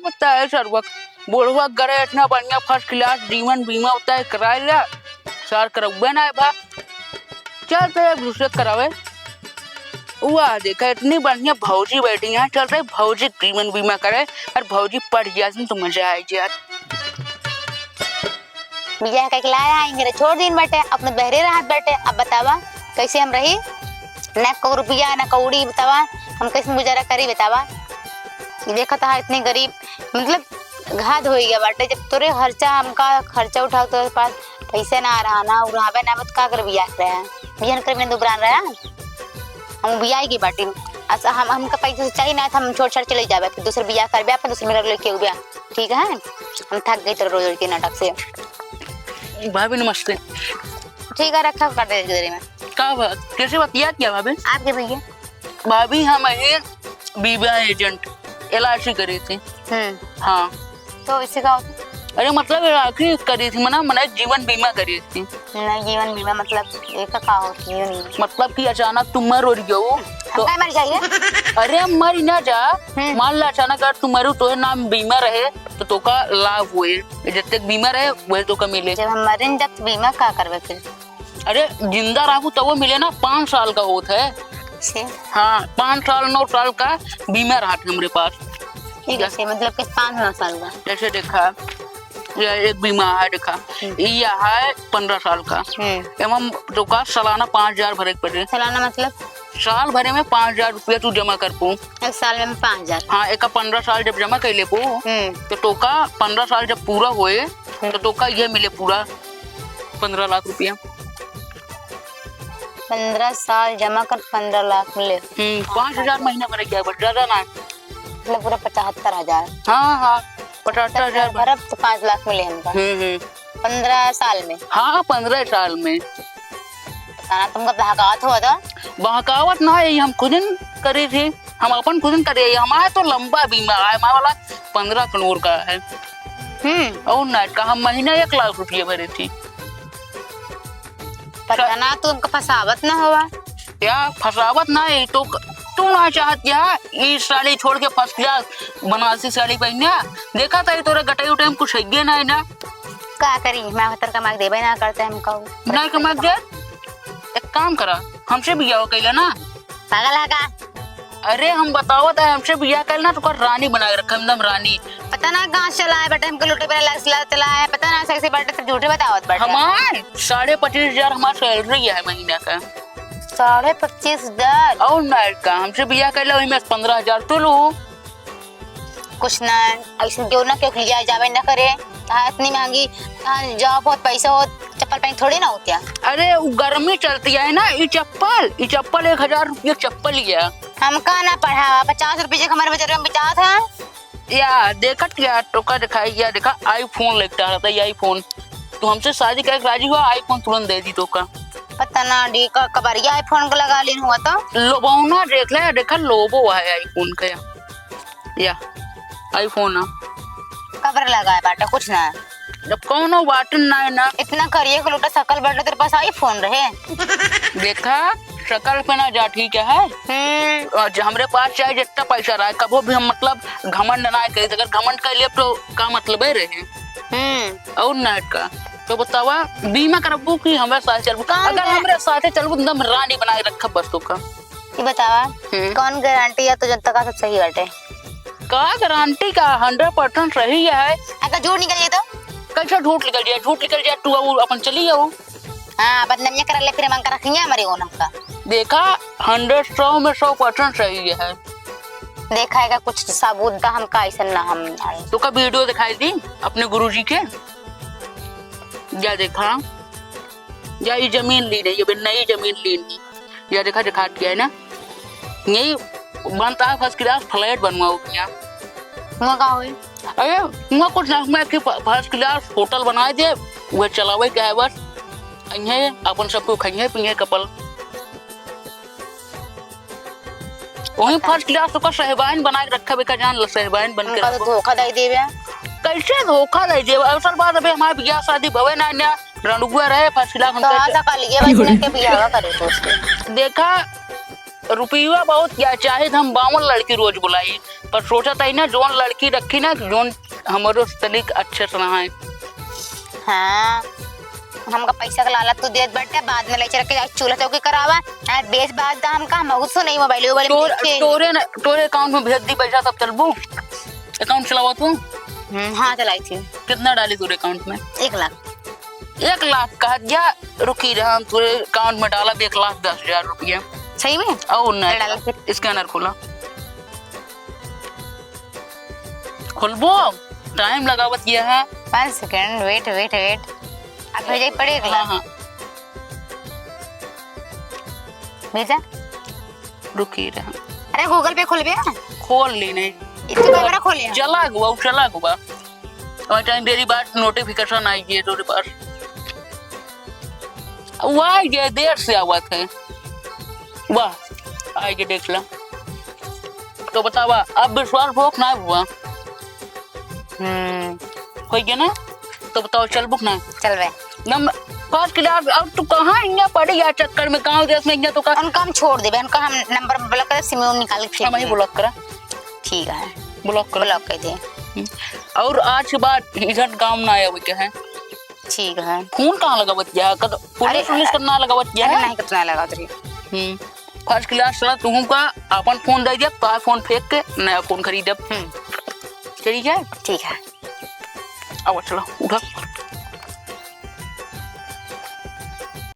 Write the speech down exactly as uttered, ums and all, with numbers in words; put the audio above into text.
होता है सरवा, बुढ़वा गरे इतना बढ़िया first class जीवन बीमा होता है, कराए ला, सार करउबे ना है भा। चल तो एक दूसरे करावे। वाह, देखा इतनी बढ़िया भौजी बैठी हैं, चल रही भौजी जीवन बीमा करे और भौजी पढ़ जाती तो मजा आ जात। बियाह कइके लाया है, मेरे छोड़ दिन बाटे, अपने बहरे रहत बाटे। अब बतावा, कैसे हम रही? ना को रुपया, ना कौड़ी, बतावा, हम कैसे गुजारा करी, बतावा? देखत हा, इतनी गरीब, मतलब, घात हो गया बाटे। जब तोरे खर्चा, हमका खर्चा उठाओ, तोरे पास पैसे ना रहा, ना उड़ावे, ना मत का कर बियाह रहा? बियाह कर बिना दुबरान रहा? हम बियाह की बाटी। अच्छा, हम, हमका पैसे चाहिए ना, तो हम छोड़ छाड़ चले जावे, फिर दूसरे बियाह करबे, अपन दूसरे मेरा लेके उबे। ठीक है, हम थक गई तोर रोज रोज के नाटक से। भाभी नमस्ते। ठीक है, रखा कर दे देरी में। का बात, कैसे बतिया क्या भाभी? आपके भैया। भाभी, हम हैं बीमा agent, L I C करी थी। हम्म। हाँ। तो इससे का होता? अरे मतलब, L I C करी थी, मना, मना जीवन बीमा करी थी। नहीं, जीवन बीमा मतलब, ये का, का होती है, नहीं। मतलब कि अचानक तुम मर उड़ जाओ, हम तो काहे मर जाइए? अरे, हम मर ही ना जा। हम्म। मान ला, अचानक अगर तुम मरू, तोहे नाम बीमा रहे, तो तोका लाभ हुए, जब तक बीमा रहे, वही तोका मिले। जब हम मरें, जब तो बीमा का करबे फिर? अरे, जिंदा रहबू, तब वो मिले ना, पाँच साल का होत है। से? हाँ, पाँच साल, नौ साल का बीमा रहत है हमरे पास। ठीक है, से मतलब कि पाँच नौ साल का। जैसे देखा, ये एक बीमा है, देखा, हम्म। ये है पन्द्रह साल का। हम्म। एमन तोका सालाना पाँच हजार भरे के पड़े। सालाना मतलब? साल भरे में पाँच हजार रुपया तू जमा कर पू। एक साल में पाँच हजार? हाँ, एका पन्द्रह साल जब जमा कर लेबू, हम्म। तो तोका पन्द्रह साल जब पूरा होए, हम्म। तो तोका ये मिले पूरा पन्द्रह लाख रुपया। पन्द्रह साल जमा कर पन्द्रह लाख मिले। हम्म, पाँच हजार महीना भरे क्या, बस ज्यादा ना। मतलब पूरा पचहत्तर हजार। हाँ, हाँ, पचहत्तर हजार। भरब तो पाँच लाख मिले हमका। हम्म, हम्म। पन्द्रह साल में? हाँ, पन्द्रह साल में। पता ना, तुमका बहकावत हुआ था? बहकावत ना है, ये हम खुदिन करी थी, हम अपन खुदिन करी है। हमारा तो लंबा बीमा है, हमारा वाला पन्द्रह करोड़ का है। हम्म। और ना का, हम महीना एक लाख रुपये भरे थी। पता ना, तुमका फंसावत ना होवा। क्या फंसावत ना है, तो क-, तू ना चाहत क्या ई साड़ी छोड़ के first class बनारसी साड़ी पहनने? देखा था, ये तोरे गटाई उटाई में कुछ है ना, है ना? का करी, मैं भतर कमा के देबे ना करते हमका। ना कमा के दे? एक काम करा, हमसे बियाह कइला ना। पागल है का? अरे हम बतावत है, हमसे बियाह कइला ना, तो रानी बना के रखा, एकदम रानी। पता ना कहाँ से चला है बेटा, हमको लुटे बेला लग चला, चला है, पता ना sexy बाटे, सब झूठे बतावत बाटे। हमार साढ़े पच्चीस हजार हमार salary है महीना का। साढ़े पच्चीस हजार? और ना का, हमसे बियाह कइला, वही में पन्द्रह हजार तो लू। कुछ ना, ऐसे क्यों ना क्यों लिया जावे ना करे। हाँ, इतनी महंगी, हाँ, job होत, पैसा होत, चप्पल पहन थोड़ी ना होती है। अरे, वो गर्मी चलती है ना, ये चप्पल, ये चप्पल एक हजार रुपये चप्पल ही है। हमका ना पढ़ावा, पचास रुपये जे हमारे बजट में बिचात है। या, देखत या, टोका दिखाई, या देखा, iPhone लेके आ रहा था, ये iPhone। तू हमसे शादी करके राजी हुआ, iPhone तुरंत दे दी टोका। पता ना, डी का कबरिया iPhone को लगा लेन हुआ तो। लोबोना देख ले, देखा, लोबो है iPhone का। या, iPhone आ। कबर लगाए बाटे, कुछ ना। जब कौनो बाटन ना है ना। इतना करिए को लोटा शकल बाटे, तेरे पास iPhone रहे। देखा, शकल पे ना जा, ठीक है? हम्म। और ज-, हमरे पास चाहे जितना पैसा रहा है, कबो भी हम, मतलब, घमंड ना करी। अगर घमंड कर लिए तो का मतलब है रहे? हम्म। और ना का। तो बतावा, बीमा करबू कि हमरे साथ चलबू? कौन अगर है? हमरे साथे चलबू, तो एकदम रानी बना के रखब बस तोका। ई बतावा, हम्म। कौन गारंटी है तो जब तक सब सही बाटे? का गारंटी का? Hundred percent सही है। अगर झूठ निकल जाए तो? कैसे झूठ निकल जाए? झूठ निकल जाए, तू अब अपन चली जाओ। हाँ, बदनामियाँ कर ले, फिर हम अंकर रखेंगे हमारे वो नाम का। देखा, hundred सौ में सौ percent सही है। देखा है का कुछ सबूत दा हमका, ऐसा ना हम आए। तो का video दिखाई दी अपने गुरुजी के? या देखा, या ये जमीन ली नहीं, ये भी नई जमीन ली नहीं। या देखा, दिखा दिया है ना, यही बनता है first class flat बनवाओ यहाँ। वहाँ का होई? अरे, वहाँ कुछ ना, मैं कि फ-, first class होटल बनाए दे, वह चलावे के है बस। इन्हें अपन सबको खाइए पिए कपल। वही first class ओकर सहबाइन बना के रखा बेका, जान ल सहबाइन बन के उनका तो रखो। धोखा दे देवे। कैसे धोखा दे देवे? असल बात अबे हमारे बियाह शादी भवे ना, ना रणुआ रहे first class तो हमके आशा कर लिए बस इनके बियाह करे तो उसके। देखा, रुपया बहुत क्या, चाहे तो हम बावन लड़की रोज बुलाई, पर सोचत ही ना, जौन लड़की रखी ना, जौन हमरो से तनिक अच्छे से रहे। हाँ, हमका पैसा का लालच तू देत बाटे, बाद में ले चल के जाके चूल्हा चौकी करावा, यार बेच बाच दा हमका, हम बहुत सुनई मोबाइल वोबाइल में तोर-, देखे। तोरे न, तोरे अकाउंट में भेज दी पैसा, तब चलबू? अकाउंट चलावा तू? हम्म, हाँ, चलाई थी। कितना डाली तोरे अकाउंट में? एक लाख। एक लाख कहा जा, रुकी रहा, हम तोरे अकाउंट में डाला एक लाख दस हजार रुपया। सही में? और नहीं, डाला फिर। स्कैनर खोला। खुलबो, टाइम लगावत यह है। पाँच सेकंड, वेट, वेट, वेट। अब भेजे पड़े एक लाख। हाँ, हाँ। भेजा? रुकी रहा। अरे, गूगल पे खोलबे? खोल ली नहीं। इतने कैमरा खोले हैं। चला गवा, वो चला गवा। और टाइम देरी बाद नोटिफिकेशन आई है तोरे पास। वो आई गए, देर से आवत है। वाह, आई गए, देख ला। तो बतावा, अब विश्वास होक ना हुआ? हम्म। हो गया ना? तो बताओ, चलबुक ना? चलबे। नम-, फर्स्ट क्लास, अब तू कहाँ इहाँ पड़ी यार चक्कर में, गाँव देश में इहाँ तो का उनका हम छोड़ देबे, उनका हम नंबर ब्लॉक कर, सिम निकाल के फेंक हम ही देबे। ब्लॉक करा। ठीक है। ब्लॉक करा। ब्लॉक कर दे। हम्म। और आज के बाद इधर गाँव ना आवे के है। ठीक है। फोन कहाँ लगावत जा? कद-, पुलिस अरे, उलिस का ना लगावत जा? अरे, नहीं, कतना लगावत रही। हम्म। फर्स्ट क्लास चला, तुहू का अपन फोन दे दिया, तो फोन फेंक के नया फोन खरीदब। हम्म। ठीक है? ठीक है। अब चलो, उठा।